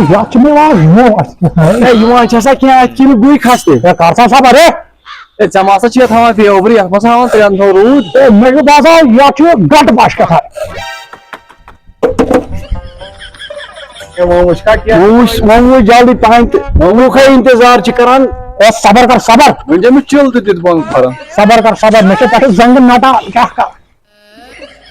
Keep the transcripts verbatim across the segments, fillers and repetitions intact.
یتھ چھِ مےٚ یِوان یِمو اَتھِ۔ ہے، یِوان چھےٚ سا کینٛہہ اَتھِ کِنہٕ بٕے کھسہٕ تیٚلہِ؟ ہے، کر سا صبر، ہے۔ ہے، ژےٚ ما سا چھِ یَتھ ہاوان فیورٕے، یَتھ ما سا ہاوان ترٛٮ۪ن دۄہَن روٗد؟ ہے، مےٚ چھُ باسان، یَتھ چھُ گٹہٕ پَش کَتھا۔ ہے، وۄنۍ وٕچھ کھا کینٛہہ۔ وۄنۍ وٕچھ، وۄنۍ وٕچھ جلدی پَہَن تہٕ وۄنۍ وٕچھ کھا اِنتظار چھِ کَران۔ ہے، صبر کر، صبر۔ وۄنۍ چھِ أمِس چِل تہِ دِتھ بۄن کھۄرَن۔ صبر کر، صبر، مےٚ چھِ پٮ۪ٹھٕ زنٛگہٕ نَٹان، کیٛاہ کَرٕ؟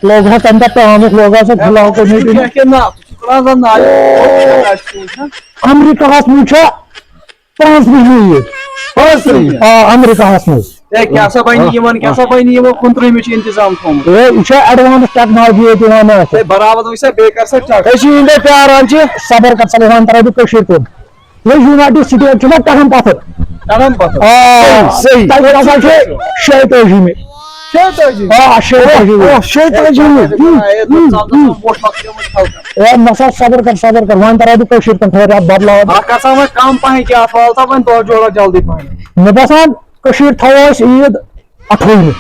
لوگ ہا تمہِ دۄہ پیمُک، لوگ ہا سُہ فِلحال کوٚر مےٚ تیٚلہِ۔ کیٛاہ کیٛاہ ناو؟ ژٕ چھُکھ وَنان زَن ناو؟ او۔ اَسہِ چھُ وٕچھان۔ امریکاہَس منٛز چھےٚ پانٛژھ وُہمہِ عیٖد۔ پانٛژھ ترٕٛہمہِ؟ آ، امریکاہَس منٛز۔ ہے، کیٛاہ سا بَنہِ یِمَن، کیٛاہ سا بَنہِ یِمو کُنترٕٛہمہِ چھُ اِنتِظام تھوٚومُت؟ ہے، یہِ چھےٚ advance technology ییٚتہِ یِوان اَتھِ۔ ہے، برابر وٕچھ سا، بیٚیہِ کر سا check۔ أسۍ چھِ یِہِنٛدے پیاران چھِ۔ صبر کر سا، بہٕ وَنہٕ تۄہہِ رۄپیہِ کٔشیٖرِ کُن۔ یہِ United States چھُنہ ٹہم پتھر۔ ٹہم پتھر۔ آ، صحیح۔ تَتہِ ہسا چھِ شیٚیہِ تٲجی مےٚ۔ شیٚیہِ تٲجی؟ آ، شیٚیہِ تٲجی مےٚ۔ او، شیٚیہِ تٲجی مےٚ۔ اے، ژٕ ہسا چھُکھ ووٹ لۄکٹہِ منٛز کھلکان۔ اے، نہ سا صبر کر، صبر کر، وۄنۍ ترٛاو بہٕ کٔشیٖرِ کُن تھوڑا بدلاو۔ اَتھ کر سا وۄنۍ کم پہن کینٛہہ، اَتھ وال سا وۄنۍ دۄہ جوڑا جلدی پہن۔ مےٚ باسان کٔشیٖرِ تھاوو أسۍ عیٖد اَٹھووُہمہِ۔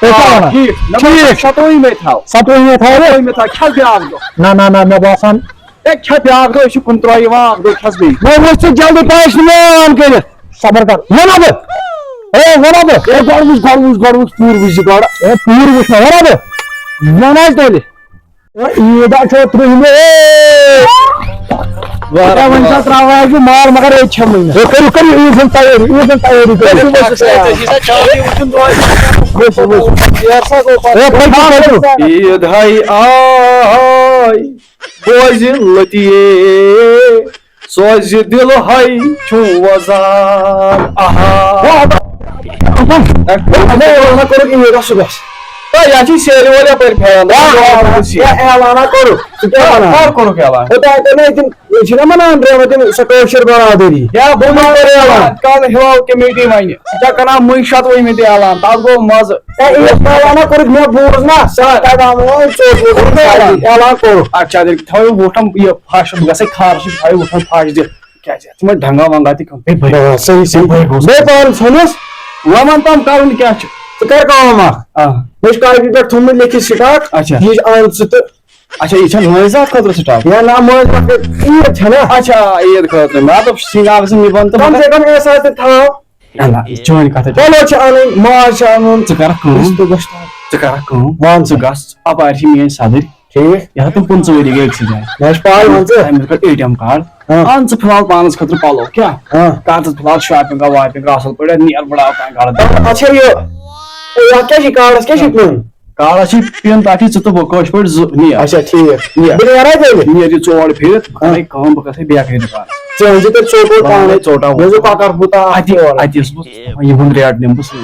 تُہۍ کیٛاہ آ، وَنان؟ ٹھیٖک۔ مےٚ باسان ٹھیٖک۔ شَتوُہمہِ تھاو۔ شَتوُہمہِ تھاوو؟ شَتوُہمہِ تھاو، کھٮ۪تھ بیٛاکھ دۄہ۔ نہ، نہ، نہ، مےٚ باسان ہے، کھےٚ بیٛاکھ دۄہ، أسۍ چھِ کُنترٛوہ یِوان، اَکھ دۄہ کھٮ۪س بیٚیہِ۔ وۄنۍ وٕچھ ژٕ جلدی پہن، یہِ چھُ مےٚ on کٔرِتھ۔ صبر کر، وَنہ بہٕ۔ ہے، وَنہ بہٕ۔ ہے، گۄڈٕ وٕچھ، گۄڈٕ وٕچھ، گۄڈٕ وٕچھ، پوٗرٕ وٕچھ زِ گۄڈٕ۔ ہے، پوٗرٕ وٕچھ مےٚ، وَنہ بہٕ۔ وَن حظ تیٚلہِ۔ ہے، عیٖد حظ چھو ترٛہمہِ۔ ہے۔ ہے، وۄنۍ چھا ترٛاوان اَسہِ مال، مگر ییٚتہِ چھَم وٕنہِ۔ ہے، کٔرِو، کٔرِو عیٖد ہٕنٛز تیٲری، عیٖد ہٕنٛز تیٲری کٔرِو۔ وٕچھ، وٕچھ۔ ہے، پٔکِو، پٔکِو۔ عیٖد ہاے آے۔ بوزِ لطیف، سوزِ دِل ہاے چھُم وۄزان۔ آہا۔ ہے، اعلانہ کوٚرُکھ عیٖد آ صُبحس۔ ہے، یہِ چھِ سیرِ وٲلۍ یَپٲرۍ پھیران۔ ہے، اعلانہ کوٚرُکھ۔ ژٕ کیٛاہ وَنان؟ کَر کوٚرُکھ اعلان؟ ہے، تۄہہِ کوٚر نہٕ أتٮ۪ن، یہِ چھِنہ مَناوان برٛونٛہہ تِم سۄ کٲشِر برادٔری۔ ہے، بہٕ ما کوٚر اعلان؟ کَل ہِلاو کمیٹی وَنہِ۔ ژٕ کیٛاہ کَران مٔنٛزۍ شَتوُہمہِ تہِ اعلان؟ تَتھ گوٚو مَزٕ۔ ہے، عیٖد اعلانہ کوٚرُکھ، مےٚ بوٗز نہ، سُہ تَتہِ آو مےٚ وۄنۍ ژوٚٹ ووٚٹ کوٚرُکھ اعلان۔ اعلان کوٚرُکھ۔ اچھا، تیٚلہِ تھٲیِو وُٹھَن یہِ پھَش، بہٕ گژھٕ خارَس سۭتۍ، تھٲیِو وُٹھَن پھَش دِتھ۔ کیٛازِ اَتھ چھِ وۄنۍ ڈنٛگا ونٛگا تہِ کھیوٚن۔ ہے، بھائی، آ، صحیح، صحیح۔ بھائی گوٚژھ۔ بیٚیہِ پانہٕ ژھٕنُس۔ وۄنۍ وَن تَم کَرُن کیٛاہ چھُ؟ ژٕ کَر کٲم اَکھ۔ آ۔ مےٚ چھُ کاپی پٮ۪ٹھ تھوٚمُت لیکھِتھ stock۔ اچھا۔ یہِ اَن ژٕ تہٕ اچھا، یہِ چھا مٲنٛزِ راتھ خٲطرٕ stock؟ یا نہ، مٲنٛزِ راتھ خٲطرٕ عیٖد چھےٚ نہ؟ اچھا، عیٖد خٲطرٕ۔ مےٚ دوٚپ سِنۍ اَکھ زٕ نِبَن تہٕ کم مگر سے کم احساس تہِ تھاو۔ نہ، نہ، یہِ چٲنۍ کَتھ ہے۔ پَلو چھِ اَنٕنۍ، ماز چھِ اَنُن۔ ژٕ کَرَکھ کٲم۔ رِستہٕ گۄشتاب۔ ژٕ کَرَکھ کٲم۔ وَن ژٕ۔ ژٕ گژھ، اَپارِ چھِ میٛٲنۍ صدٕرۍ۔ ٹھیٖک۔ یَتھ تِم پٕنٛژٕہ ؤری گٔے أکسٕے جایہِ۔ مےٚ چھِ پَے، وَن ژٕ۔ تٔمِس کَڑ اے ٹی ایم کارڈ۔ ہاں۔ اَن ژٕ فِلحال پانَس خٲطرٕ پَلو۔ کیٛاہ؟ ہاں۔ کَر ژٕ فِلحال shopping واپِنٛگ اَصٕل پٲٹھۍ، نیر بڑاو کانٛہہ گرٕ۔ اچھا، یہِ، یہِ، اَتھ کیٛاہ چھِ کارڈَس، کیٛاہ چھِ پِن؟ کارڈَس چھِ پِن تَتھ چھِ ژٕ تہٕ بہٕ کٲشِر پٲٹھۍ زٕ نیر۔ اچھا، ٹھیٖک۔ نیر۔ بہٕ نیرا تیٚلہِ؟ نیر یہِ ژور پھِرِتھ، بہٕ ہاں۔ کَرٕ کٲم، بہٕ گژھٕ بیکری دُکانَس۔ ژٕ أنۍ زِ تیٚلہِ ژوٚٹ ووٚٹ پانَے۔ پانَے ژوٚٹ ووٚٹ۔ مےٚ چھُ کۄکَر پھوٚت اَکھ اَتی، تورٕ۔ اَتی ٲسٕس بہٕ یِہُنٛد ریٹ نِمہٕ بہٕ سۭتۍ۔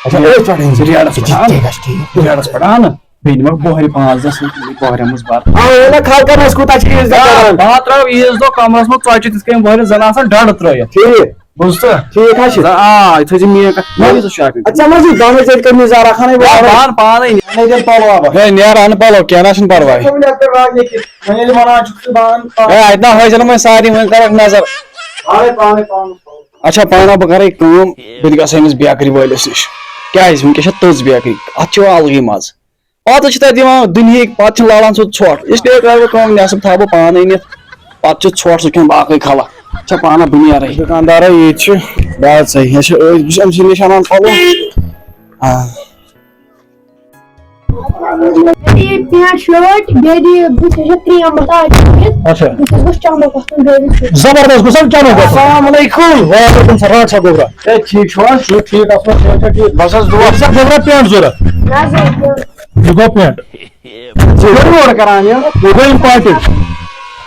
اچھا، أتھۍ پٮ۪ٹھ أنۍ زِ۔ ریٹَس پٮ۪ٹھ اَن۔ ریٹَس پٮ۪ٹھ اَن۔ بیٚیہِ نِمَکھ بۄہرِ پانٛژھ دَہ سۭتۍ، بۄہرٮ۪ن منٛز بَتہٕ۔ آ، وۄنۍ نہ کھالکَن اَسہِ کوٗتاہ چھِ عیٖذ دۄہ آ، کران۔ بہٕ ہا ترٛاوٕ عیٖذ دۄہ کَمرَس منٛز ژۄچہِ تِتھ کٔنۍ بۄہرِ زَن آسان ڈَنڈٕ ترٛٲیِتھ۔ ٹھیٖک۔ بوٗزتھٕ؟ ٹھیٖک حظ چھُ۔ زَن، آ، یہِ تھٲیزِ میٛٲنۍ کَتھ۔ مےٚ دِژٕ شاکرِ۔ اَدٕ ژےٚ ما چھُے دَنٛدَے ژےٚ کٔرمٕژ زَرا خانٕے آ، بَرابَر؟ بہٕ اَنہٕ پانَے۔ اَنے تیٚلہِ پَلو اَبَر۔ ہے، نیر اَنہٕ پَلو، کینٛہہ نہ چھُنہٕ پَرواے۔ ژٕ کَم یَتھ پٮ۪ٹھ راج لیکھِتھ۔ وۄنۍ ییٚلہِ وَنان چھُکھ ژٕ بہٕ اَنہٕ پَلو۔ ہے، اَتہِ نہ حٲصِل وۄنۍ سارنٕے، وۄنۍ کَرَکھ نظر۔ پانَے، پانَے، پانَس پَلو۔ اچھا، پانہ بہٕ کرے کٲم، بہٕ تہِ گژھٕ أمِس بیکری وٲلِس نِش۔ کیازِ؟ وٕنکیٚس چھےٚ تٔژ بیکری، اتھ چھُ الگٕے مزٕ۔ اوترٕ چھِ تتہِ دِوان دُنہِکۍ، پتہٕ چھِ لالان سُہ ژھۄٹھ۔ اس لیے کرٕ بہٕ کٲم، نٮ۪صٕف تھاوٕ بہٕ پانے أنِتھ، پتہٕ چھُ ژھۄٹھ سُہ کھٮ۪وان باقٕے خلق۔ چھا پانہ بہٕ نیرے۔ دُکاندارا، ییٚتہِ چھِ بہٕ حظ صحیح، مےٚ چھِ أتھۍ، بہٕ چھُس أمۍ سٕے نِش اَنان پَلو۔ آ۔ بیٚیہِ دِ یہِ پینٹ شٲٹ، بیٚیہِ دِ یہِ بٕتھِس یہِ کرٛیٖم مَساج کٔرِتھ۔ اچھا۔ بٕتھِس گوٚژھ چمک وۄتھُن، بیٚیہِ دِ یہِ۔ زبردست، گوٚژھ حظ چمک وۄتھُن۔ السلام علیکم۔ وعلیکم السلام، چھا گوٚبرا؟ ہے، ٹھیٖک چھُو حظ؟ چھُ ٹھیٖک، اَصٕل پٲٹھۍ، چھا ٹھیٖک؟ بَس حظ، دُعا۔ چھا گوٚبرا پینٹ ضوٚرَتھ؟ نہ حظ، نہ۔ یہِ گوٚو پینٹ۔ ژٕ چھُکھ یورٕ کران یہِ؟ یہِ گوٚو اِمپاٹِڈ۔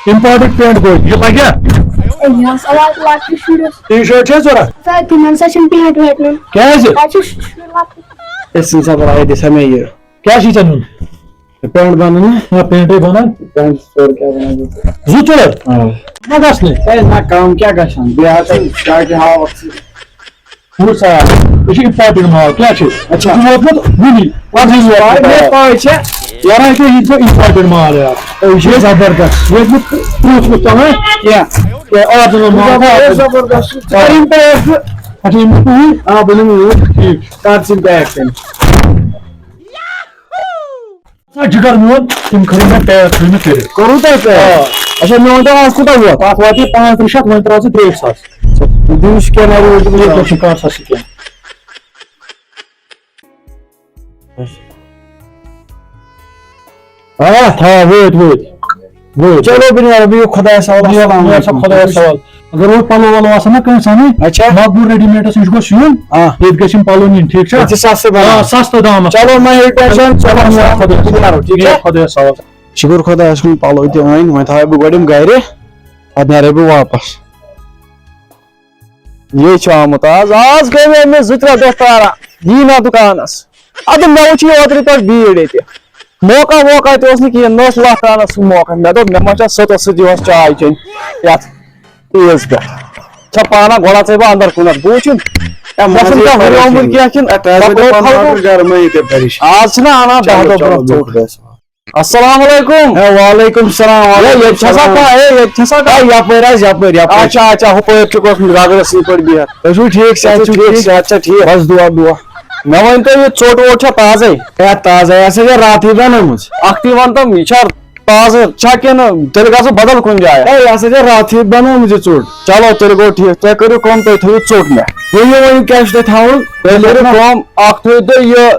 اِمپاٹِڈ پینٹ گوٚو۔ یہِ لَگیٛا؟ ہے، یہِ ہسا واتہِ لۄکٹِس شُرِس۔ ٹی شٲٹ چھا ضوٚرَتھ؟ سا، تِمن سا چھِنہٕ پینٹ وینٹ نیُن۔ کیٛازِ؟ اَتہِ چھُ شُر لۄکٹُے۔ أسۍ ژھٕنۍ سا بَلاے، دِ سا مےٚ یہِ۔ کیٛاہ چھُے ژےٚ نیُن؟ پینٹ بنان نا؟ آ، پینٹے بنان۔ پینٹ ژور کیٛاہ بنان؟ زٕ ژور؟ آ۔ نہ گژھنٕے۔ ہے، نہ، کم کیٛاہ گژھن؟ بیٚیہِ ہسا کیٛاہ کیٛاہ ہاوکھ ژٕ؟ وُچھ سا، یہِ چھُ اِمپاٹِڈ مال، کیٛاہ چھُ؟ اچھا۔ یہِ چھُ ووتمُت وُنی۔ پتہٕ یہِ پاے، مےٚ پاے چھےٚ۔ یارا، یہِ چھُ، یہِ چھُ اِمپاٹِڈ مال، یار۔ ہے، یہِ چھُ زبردست۔ یہِ چھُ نہٕ تیُتھ وُچھ تَوَے کینٛہہ۔ کینٛہہ، آرجِنل مال۔ زبردست، زبردست۔ ژٕ کر یِم پیک زٕ۔ اچھا، یِم چھِ تُہٕنٛدۍ؟ آ، بہٕ نِمہٕ یوٗرۍ۔ ٹھیٖک۔ کر ژٕ یِم پیک تیٚلہِ؟ سا جِگر میون، تِم کھٔرِو مےٚ پیک تھٲومٕتۍ کٔرِتھ۔ کوٚروٕ تۄہہِ پیک؟ آ۔ اچھا، مےٚ وَن تہٕ، آز کوٗتاہ ووت؟ اَتھ واتہِ پانٛژھ ترٕٛہ شیٚتھ، وۄنۍ ترٛاو ژٕ ترٛےٚ ساس۔ دِیِو سکینر، یہِ کیٛاہ چھُ، کر سا سکین۔ آ، تھاو، وٲتۍ، وٲتۍ، وٲتۍ۔ چلو، بہٕ نیرٕ، بِہِو خۄدایَس حوالہٕ۔ بِہِو، السلام بِہِو سا علیکُم۔ خۄدایَس حوالہٕ۔ اگر وۄنۍ پَلو وَلو آسَن نا کٲنٛسہِ اَنٕنۍ، اچھا۔ مقبوٗل ریڈی میڈَس نِش گوٚژھ یُن۔ آ۔ ییٚتہِ گژھِ یِم پَلو نِنۍ، ٹھیٖک چھا؟ ییٚتہِ چھِ سَستہٕ بَنان۔ آ، سَستہٕ دامَس۔ چلو، مہ ہیٚیِو ٹٮ۪نشَن، چلو، چلو، بِہِو خۄدایَس حوالہٕ۔ بِہِو خۄدایَس حوالہٕ۔ شُکُر خۄدایَس کُن، پَلو تہِ أنۍ، وۄنۍ تھاوٕ بہٕ گۄڈٕ یِم گَرِ، پَتہٕ نیرٕ بہٕ واپَس۔ یے چھُ آمُت آز۔ آز گٔے مےٚ أمِس زٕ ترٛےٚ دۄہ پیاران، یی نہ دُکانَس۔ اَدٕ مےٚ وُچھ یہِ اوترٕ پٮ۪ٹھ بیٖڑ ییٚتہِ۔ موقع ووقع تہِ اوس نہٕ کِہیٖنۍ، مےٚ اوس لَتھ ترٛاونَس سُہ موقع۔ مےٚ دوٚپ، مےٚ ما چھےٚ سٕژَس سۭتۍ یِہُس چاے چیٚنۍ یَتھ عیٖذ پٮ۪ٹھ۔ چھےٚ پانہ گۄڈٕ ژَے بہٕ اَندَر کُنَتھ، بہٕ وٕچھُن۔ ہے، موسم چھا ہُریومُت کینٛہہ کِنہٕ ہے، تۄہہِ ٲسۍ پَکو زَن پَنُن خلقو؟ آرڈر گرمٲیِتھ یہِ پَریشان۔ آز چھِنہ اَنان دَہ چلو، دۄہ چلو، برونٛہہ بِہِو ژوٚٹ۔ خۄدایَس حوالہٕ۔ السلام علیکم۔ ہے، وعلیکم السلام، ہے، ییٚتہِ چھےٚ سا وعلیکم کانٛہہ، ہے، ییٚتہِ چھےٚ سا کانٛہہ؟ ہے، یَپٲرۍ حظ، یَپٲرۍ، یَپٲرۍ۔ اچھا، اچھا، ہُپٲرۍ چھُکھ اوسمُت رَگڑَس یِتھ پٲٹھۍ بِہِتھ۔ تُہۍ چھِو ٹھیٖک، صحت تُہۍ چھِو چھِو ٹھیٖک، ٹھیٖک؟ صحت چھا ٹھیٖک؟ بَس دُعا، دُعا۔ مےٚ ؤنۍ تو، یہِ ژوٚٹ ووٚٹ چھا تازَے؟ ہے، تازَے، یہِ ہسا چھےٚ راتھٕے بَنٲومٕژ۔ اَکھتُے وَن تہٕ، یہِ چھا تازٕ چھا کِنہٕ تیٚلہِ گژھو بدل کُنہِ جایہِ؟ ہے، یہِ ہسا چھےٚ راتھٕے بَنٲومٕژ یہِ ژوٚٹ۔ چلو، تیٚلہِ گوٚو ٹھیٖک۔ تُہۍ کٔرِو کٲم، تُہۍ تھٲیِو ژوٚٹ مےٚ۔ ؤنِو، ؤنِو، کیٛاہ چھُ تۄہہِ تھاوُن؟ تُہۍ کٔرِو کٲم، اَکھ تھٲیِو تُہۍ یہِ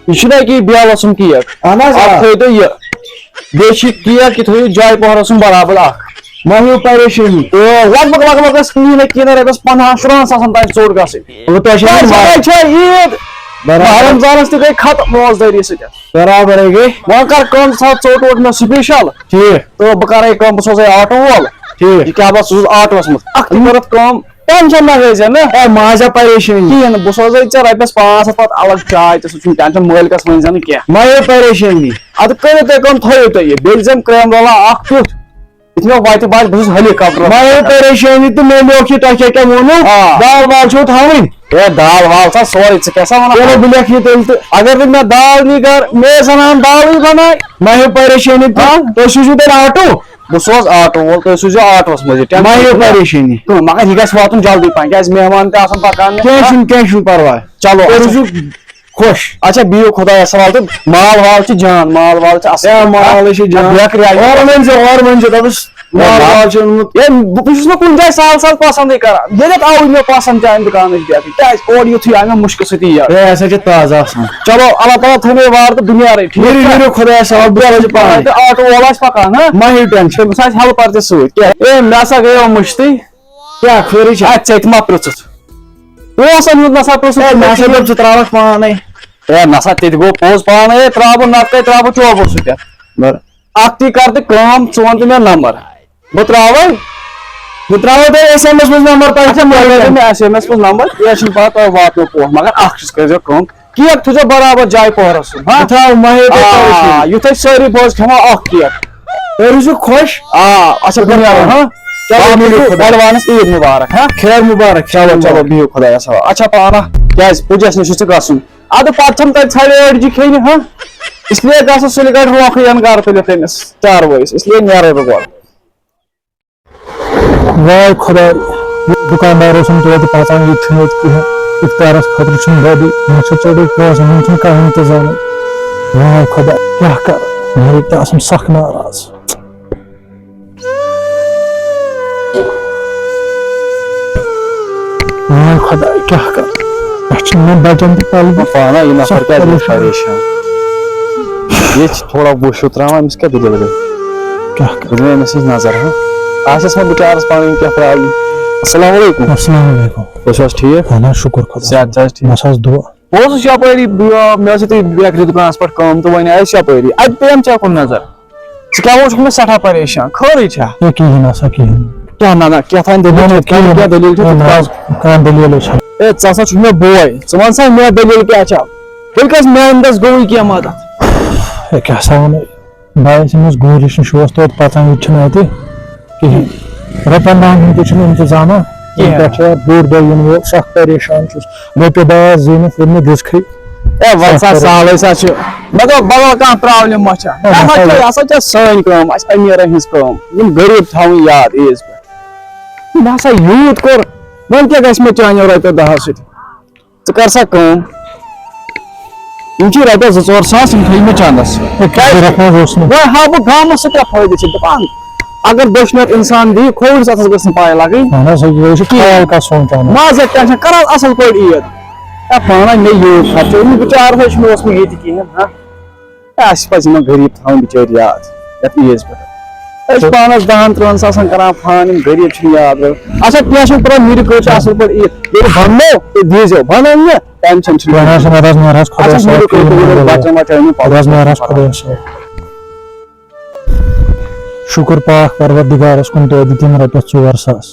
یہِ چھُنہ ییٚکیٛاہ بیل اوسُم کیک۔ اَہَن حظ، اَتھ آ۔ تھٲیِو تُہۍ یہِ۔ بیٚیہِ چھِ یہِ کیک، یہِ تھٲیِو جاے پوہر اوسُم برابر اَکھ۔ مہ ہیٚیِو پریشٲنی۔ تہٕ لگ بگ، لگ بگ گژھِ کِہیٖنۍ نہ کِہیٖنۍ نہ رۄپیَس پنٛدہَن شُرہَن ساسَن تام ژوٚٹ گژھٕنۍ۔ مطلب، تۄہہِ چھےٚ تۄہہِ نِنۍ چھےٚ ماز۔ پَے چھےٚ عیٖد؟ برابر۔ ماہِ رمضانَس تہِ گٔے ختم روزدٲری سۭتۍ۔ برابرٕے گٔے۔ وۄنۍ کر کٲم، ژٕ تھاو ژوٚٹ ووٚٹ مےٚ سُپیشل۔ ٹھیٖک۔ تہٕ بہٕ کرے کٲم، بہٕ سوزے آٹو وول۔ ٹھیٖک۔ یہِ کیٛاہ بہٕ سوزٕ آٹوَس منٛز۔ اَکھ تہِ کٔرٕتھ کٲم۔ ٹینشن مہ ہیٚیہِ زِ نہ۔ اے، مہ ہیٚیہِ زِ پریشٲنی۔ کِہیٖنۍ نہٕ، بہٕ سوزے ژےٚ رۄپیَس پانٛژھ ہَتھ پَتہٕ الگ چاے تہِ، سُہ چھُنہٕ ٹینشن، مٲلکَس ؤنۍ زِ نہٕ کینٛہہ۔ مہ ہیٚیِو پریشٲنی۔ اَدٕ کٔرِو تُہۍ کٲم، تھٲیِو تُہۍ یہِ، بیٚیہِ دِژٮ۪م کرٛیمہٕ رولا اَکھ کیُتھ، یُتھ مےٚ وَتہِ باسہِ بہٕ چھُس ہیلی کاپٹر۔ مہ ہیٚیِو پریشٲنی تہٕ مےٚ لیوٚکھ یہِ، تۄہہِ کیٛاہ کیٛاہ ووٚنوُ؟ آ۔ دال وال چھُو تھاوٕنۍ؟ ہے، دال وال چھا سورُے، ژٕ کیٛاہ سا وَنان؟ چلو، بہٕ لیکھٕ یہِ تیٚلہِ تہٕ۔ اگر نہٕ مےٚ دال نی گَرٕ، مےٚ ٲس اَنان دالٕے بَناے۔ مہ ہیٚیِو پریشٲنی تہٕ، ہاں؟ تُہۍ سوٗزِو تیٚلہِ آٹوٗ۔ بہٕ سوزٕ آٹوٗ وول، تُہۍ سوٗزِو آٹوَس منٛز یہِ، ٹٮ۪نشَن مہ ہیٚیِو چھُنہٕ۔ پریشٲنی۔ کٕہٕنۍ، مگر یہِ گژھِ واتُن جلدی پَہَن، کیٛازِ مہمان تہِ آسَن پَکان مےٚ۔ کینٛہہ چھُنہٕ، کینٛہہ چھُنہٕ پَرواے۔ چلو، تُہۍ اچھا۔ روٗزِو خۄش۔ اچھا، بِہِو خۄدایَس حوالہٕ تہٕ مال وال چھِ جان، مال وال چھِ اَصٕل۔ ہے، مال ہے چھِ جان۔ بیکری آیہِ۔ اورٕ ؤنۍ زِ، اورٕ ؤنۍ زِ، دَپُس، ہے، مال نا۔ وال چھُ اوٚنمُت۔ ہے، بہٕ، بہٕ چھُس نہٕ کُنہِ جایہِ سہل سہل پَسنٛدٕے کران۔ ییٚتٮ۪تھ آوُے مےٚ پَسنٛد چانہِ دُکانٕچ بیکری۔ کیٛازِ؟ اورٕ یُتھُے آو مےٚ مُشکہٕ سۭتی یَتھ۔ ہے، ہسا چھِ تازٕ آسان۔ چلو، اللہ تعالیٰ تھٲے مےٚ وارٕ تہٕ بہٕ نیرَے، ٹھیٖک نیٖرِو، چھا؟ نیٖرِو، خۄدایَس حوالہٕ، بہٕ روزٕ پانَے۔ تہٕ آٹوٗ وول آسہِ پَکان، ہہ؟ مہ ہیٚیِو ٹٮ۪نشَن۔ تٔمِس آسہِ ہیلپَر تہِ سۭتۍ۔ کیٛاہ؟ ہے، مےٚ ہسا گٔیو مٔشتٕے۔ کیٛاہ خٲرٕے چھا؟ اَدٕ ژےٚ تہِ ما پرٛژھُتھ؟ پونٛسَن ہُنٛد نہ سا پرٛژھُتھ ہے، مےٚ ہسا دوٚپ، ژٕ ترٛاوَکھ پانَے۔ ہے، نہ سا، تہِ تہِ گوٚو پوٚز پانَے۔ ہے، ترٛاوٕ بہٕ نَتہٕ کَتہِ ترٛاوٕ بہٕ چوبہٕ سُہ پٮ۪ٹھ؟ بَر- اَکھ تہِ کَر تہٕ کٲم، ژٕ وَن تہٕ مےٚ نمبر۔ بہٕ ترٛاوَے؟ بہٕ ترٛاوَے تۄہہِ ایس ایم ایس منٛز نمبر، تۄہہِ اچھا، چھُو تُہۍ کٔرۍزیو مےٚ ایس ایم ایس منٛز نمبر، کینٛہہ چھُنہٕ پَرواے، تۄہہِ واتنو پونٛسہٕ، مگر اَکھ چیٖز کٔرۍزیو کٲم، کیک تھٲیزیو برابر جایہِ پوہرَس سُنٛد، ہا؟ بہٕ تھاوٕ مہ ہیٚیِو تُہۍ آ، پریشٲنی۔ یُتھ أسۍ سٲری بٲژ کھٮ۪مو اَکھ کیک۔ تُہۍ روٗزِو خۄش۔ آ، اچھا، بہٕ نیرٕ، ہا؟ چلو، باقٕے بِہِو گوٚو خۄدایَس۔ ایڈوانس عیٖد مُبارک، ہا؟ خیر مُبارک، خیر چلو، چلو، مُبارک۔ بِہِو خۄدایَس حوالہٕ۔ اچھا، پانہ، کیٛازِ پُجَس نِش چھُ ژےٚ گژھُن؟ اَدٕ پَتہٕ چھَم تَتہِ ژھَرِ أڑجہِ کھیٚنہِ، ہا؟ اس لیے گژھٕ سُلہِ گاڑِ روکھٕے یَن گَرٕ تُلِتھ تٔمِس چاروٲیِس، اس لیے نیرَے بہٕ گۄڈٕ۔ واے خۄداے، یہِ دُکاندار اوسُم توتہِ پَژان، یہِ تہِ چھُنہٕ ییٚتہِ کِہیٖنۍ۔ اِفطارَس خٲطرٕ چھُنہٕ ریڈی، نہ چھِ ژٔٹِتھ پونٛسہٕ، نہ چھُنہٕ کانٛہہ اِنتظامٕے۔ واے خۄداے، کیٛاہ کَرٕ؟ مٲلِک تہِ آسَم سَخ ناراض۔ واے خۄداے، کیٛاہ کَرٕ؟ اَسہِ چھِنہٕ وۄنۍ بَچَن تہِ پَلو۔ پانہ یہِ نفر سَخ کیٛازِ گژھِ پریشان۔ پریشان؟ یہِ چھِ تھوڑا وُشُر ترٛاوان، أمِس کیٛاہ دٔلیٖل گٔے؟ کیٛاہ کَرٕ؟ بہٕ دِمہٕ أمِس نِش نظر، ہاں؟ آسٮ۪س وۄنۍ بِچارَس پَنٕنۍ کینٛہہ پرٛابلِم۔ السلام علیکم۔ السلام علیکم۔ تُہۍ چھِو حظ ٹھیٖک؟ اَہَن حظ، شُکُر خۄدایَس۔ صحت چھا حظ ٹھیٖک؟ بَس حظ دُعا۔ بہٕ اوسُس یَپٲری، بہٕ، مےٚ ٲس ییٚتہِ بیکری دُکانَس پٮ۪ٹھ کٲم تہٕ وۄنۍ آیہِ أسۍ یَپٲری۔ اَتہِ پیٚیَم ژےٚ کُن نظر۔ ژٕ کیٛاہ ووٚن، چھُکھ مےٚ سٮ۪ٹھاہ پریشان، خٲرٕے چھا؟ ہے، کِہیٖنۍ نہ سا، کِہیٖنۍ۔ کیٛاہ نہ، نہ، کیٛاہ تام نہ، دٔلیٖل نہ، چھِ، کِہیٖنۍ کیٛاہ دٔلیٖل چھِ، نہ، ژٕ نہ، کیٛاہ؟ کانٛہہ دٔلیٖلٕے چھَنہٕ۔ ہے، ژٕ ہسا چھُکھ مےٚ بوے، ژٕ وَن سا مےٚ دٔلیٖل کیٛاہ چھےٚ؟ تیٚلہِ کَس میٛانہِ دَس گوٚوُے کینٛہہ مدد؟ ہے، کیٛاہ سا وَنہٕ، بہٕ آیَس أمِس گوٗرِس نِش، اوس توتہِ پَژان، یہِ تہِ چھُنہٕ اَتہِ کِہیٖنۍ۔ رۄپَن دَہَن ہُنٛد تہِ چھُنہٕ اِنتظامہ۔ کِہیٖنۍ۔ پٮ۪ٹھ چھُ بوٚڑ دۄہ یِنہٕ وول، سَخ پریشان چھُس۔ رۄپیہِ دَہ آسہٕ زیٖنِتھ، ییٚلہِ مےٚ دِژکھٕے۔ ہے، وَلہٕ سا، سہلٕے سا چھُ۔ مےٚ دوٚپ، بدل کانٛہہ پرٛابلِم ما چھےٚ؟ ہے، مےٚ ہسا نہ سا چھےٚ، یہِ ہسا چھےٚ سٲنۍ کٲم، اَسہِ أمیٖرَن ہٕنٛز کٲم۔ یِم غریٖب تھاوٕنۍ یاد عیٖذ پٮ۪ٹھ۔ مےٚ ہسا یوٗت کوٚر، وۄنۍ کیٛاہ گژھِ مےٚ چانیو رۄپیو دَہو سۭتۍ؟ ژٕ کر سا کٲم، یِم چھِ رۄپیَس زٕ ژور ساس، یِم تھٲیِو مےٚ چندَس۔ ہے، کیٛاہ ضروٗرت حظ اوس نہٕ۔ وۄنۍ ہاو بہٕ گامَس سۭتۍ کیٛاہ فٲیدٕ چھِ دَپان۔ اگر دٔچھنہِ اَتھٕ اِنسان دِیہِ، کھوورِس اَتھَس گٔژھ نہٕ پاے لَگٕنۍ۔ اَہَن حظ، یہِ چھُ خیال کَتھ سونٛچان۔ مَہ حظ ہیٚکہِ ٹٮ۪نشَن، کَر حظ اَصٕل پٲٹھۍ عیٖد۔ ہے، پانَے مےٚ یوٗت خرچہٕ، أمِس بِچارَس حظ چھُنہٕ اوسمُت ییٚتہِ کِہیٖنۍ، ہا۔ ہے، اَسہِ پَزِ یِمَن غریٖب تھاوٕنۍ بِچٲرۍ یاد یَتھ عیٖذ پٮ۪ٹھ۔ أسۍ چھِ پانَس دَہَن تٕرٛہَن ساسَن کَران فان، یِم غریٖب چھِنہٕ یاد روزان۔ اچھا، کینٛہہ چھُنہٕ پَرواے، نیٖرِو کٔرِو، چھِ اَصٕل پٲٹھۍ عیٖد۔ ییٚلہِ بَننو، تیٚلہِ دیٖزیو، بَنن نہٕ، ٹٮ۪نشَن چھُنہٕ۔ وۄنۍ حظ چھُنہٕ، اَدٕ حظ مےٚ حظ خۄدایَس اچھا، نیٖرِو حوالہٕ، کٔرِو، کٔرِو، کٔرِو، بَچَن وَچَن أنِو پَلو۔ اَدٕ حظ مےٚ حظ خۄدایَس حوالہٕ۔ شُکُر پاک پروردگارس کُن، تۄہہِ دِتِم رۄپیَس ژور ساس۔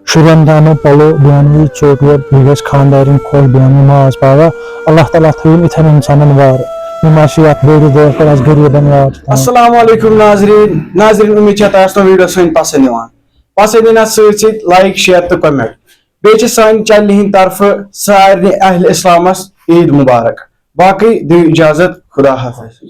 شُرٮ۪ن تہِ اَنو پَلو، بیٚیہِ اَنو یہِ ژوٚٹ ووٚٹ، بیٚیہِ گژھِ خانٛدارِنۍ خۄش، بیٚیہِ اَنو ماز پاوا۔ اللہ تعالیٰ تھٲیِن یِتھٮ۪ن اِنسانَن وارٕ، یِم اَسہِ یَتھ بٔڑِس دۄہَس پٮ۪ٹھ اَسہِ غریٖبَن یاد چھِ تھاوان۔ السلام علیکم ناظریٖن۔ ناظریٖن، اُمید چھےٚ تۄہہِ آسہِ تۄہہِ ویٖڈیو سٲنۍ پَسنٛد یِوان۔ پَسنٛد یِنَس سۭتۍ سۭتۍ like، share تہٕ comment۔ بیٚیہِ چھِ سانہِ channel ہِنٛدِ طرفہٕ سارنٕے اہلِ اِسلامَس عیٖد مُبارک۔ باقٕے دِیِو اِجازت، خدا حافظ۔